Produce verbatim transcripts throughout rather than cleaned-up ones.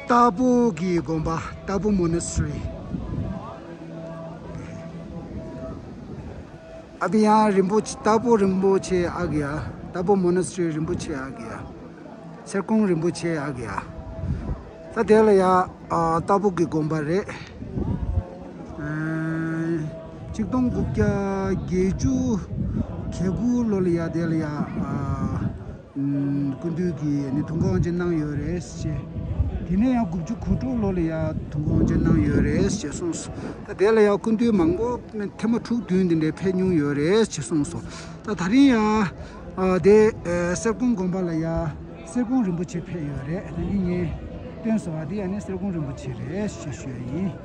ཏཱ་པུ་གི་དགོན་པ། ཏཱ་པུ་Monastery། ཨ་བི་ཡང་རིན་པོ་ཆེ། ཏཱ་པུ་རིན་པོ་ཆེ་ཨ་གི་ཡ། ཏཱ་པུ་Monastery རིན་པོ་ཆེ་ཨ་གི་ཡ། གསེར་ཀོང་རིན་པོ་ཆེ་ཨ་གི་ཡ། ད་དེ་ལ་ཡ། ཨ། ཏཱ་པུ་གི་དགོན་པ་རེད། ཨ། ཆིག་སྟོང་དགུ་བརྒྱ་བརྒྱད་ཅུ་གྱ་དགུ་ལོ་ལ་ཡ་དེ་ལ་ཡ། ཨ། སྐུ་མདུན་གྱིས་ནི་ཐུགས་དགོངས་བཞེས་གནང་ཡོད་རེད་ཅེས། དེ་ནས་ཡང་དགུ་བཅུ་གོ་དྲུག་ལོ་ལ་ཡ་ཐུགས་དགོངས་བཞེས་གནང་ཡོད་རེད་ཅེས་གསུངས་སོང་། ད་དེ་ལ་ཡ་སྐུ་མདུན་མང་པོ་ཐེངས་མ་དྲུག་བདུན་དེ་འདྲའི་ཕེབས་མྱོང་ཡོད་རེད་ཅེས་གསུངས་སོང་། ད་ད་རིང་ཡ། ཨ། དེ། ཨ། གསེར་ཀོང་དགོན་པ་ལ་ཡ་གསེར་ཀོང་རིན་པོ་ཆེ་ཕེབས་ཡོད་རེད། ད་ནི་ངས་སྟོན་སོང་བ་དེ་ཡ་ནི་གསེར་ཀོང་རིན་པོ་ཆེ་རེད་ཅེས་ཞུ་ཡ་ཡིན།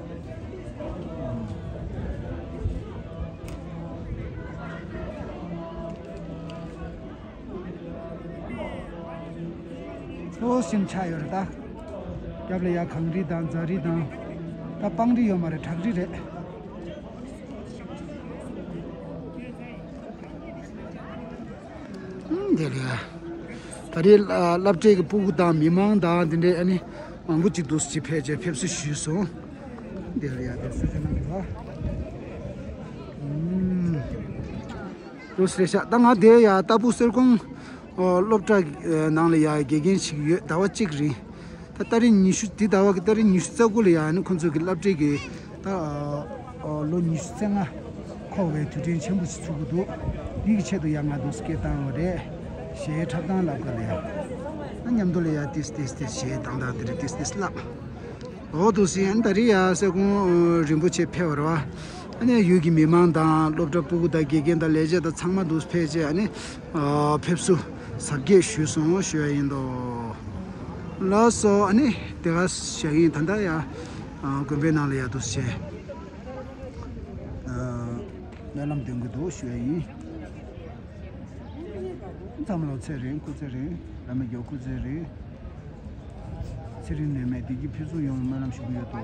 ལྷོ་ཞིང་ཆགས་ཡོད་རེད་ད། རྒྱབ་ལ་ཡ་གངས་རི་དང་རྫ་རི་དང་། ད་སྤང་རི་ཡོད་མ་རེད། བྲག་རི་རེད། ཨུམ། དེ་རེད། ད་རེས་སློབ་གྲྭའི་གི་སྤུ་གུ་དང་མི་མང་དང་དེ་འདྲའི་ཨ་ནི་མང་པོ་ཅིག་འདུག་སེ་ཕེབས་བྱས་ཕེབས་བསུ་ཞུས་སོང་། དེ་རེད་ཡ། དེ་སུ་ཚོད་གནང་གི་རེད། ཨུམ། རུ་སེ་ཤ། ད་ང་དེ་ཡ་ཏཱ་པུ་གསེར་ཀོང་སློབ་གྲྭ་ནང་ལ་ཡ་དགེ་རྒན་ཞིག་ཡོད། ཟླ་བ་གཅིག་རིང་། ད་ཏ་རིག་ཉི་ཤུ། འདི་ཟླ་བ་གི་ཏ་རིག་ཉི་ཤུ་རྩ་དགུ་ལ་ཡ་ནི་ཁོང་ཚོ་གི་སློབ་གྲྭའི་གི་ད་ལོ་ཉི་ཤུ་རྩ་ལྔ་འཁོར་བའི་དུས་དྲན་ཆེན་པོ་ཞིག་ཚུགས་ཀྱི་འདུག་འདི་གི་ཆེད་དུ་ཡ་ང་འདུག་སེ་སྐད་བཏང་བ་རེད། གཞས་འཁྲབ་སྟངས་ལབ་ག་ལ་ཡ། ཨ། མཉམ་དུ་ལ་ཡ་ཏིས་ཏིས་ཏིས་གཞས་བཏང་སྟངས་དེ་རེད། ཏིས་ཏིས་ལབ། འོ་འདུག་སེ་ཡིན། ད་རེས་ཡ་གསེར་ཀོང་རིན་པོ་ཆེ་ཕེབས་པ་རེད་བ། ཨ་ནི་ཡུལ་གྱི་མི་མང་དང་སློབ་གྲྭ་སྤུ་གུ་དང་དགེ་རྒན་དང་ལས་བྱེད་དང་ཚང་མ་འདུག་ཕེབས་བྱས། ཨ་ནི་ཨ་ཕེབས་བསུ་གཟབ་རྒྱས་ཞུས་སོང་ཞུ་ཡ་ཡིན་དོ། ལགས་སོ། ཨ་ནི་དེ་ག་བཞག་གི་ཡིན། ད་ལྟ་ཡ་ཨ་དགོན་པའི་ནང་ལ་ཡ་འདུག་སེ་ཨ་སྨོན་ལམ་འདོན་གྱི་འདུག་ཞུ་ཡ་ཡིན། ཚང་མ་ལ་ཚེ་རིང་སྐུ་ཚེ་རིང་། བླ་མ་མགྱོགས་སྐུ་ཚེ་རིང་། ཚེ་རིང་ནད་མེད་བདེ་སྐྱིད་ཕུན་སུམ་ཡོང་བའི་སྨོན་ལམ་ཞུ་གི་ཡོད་དོ།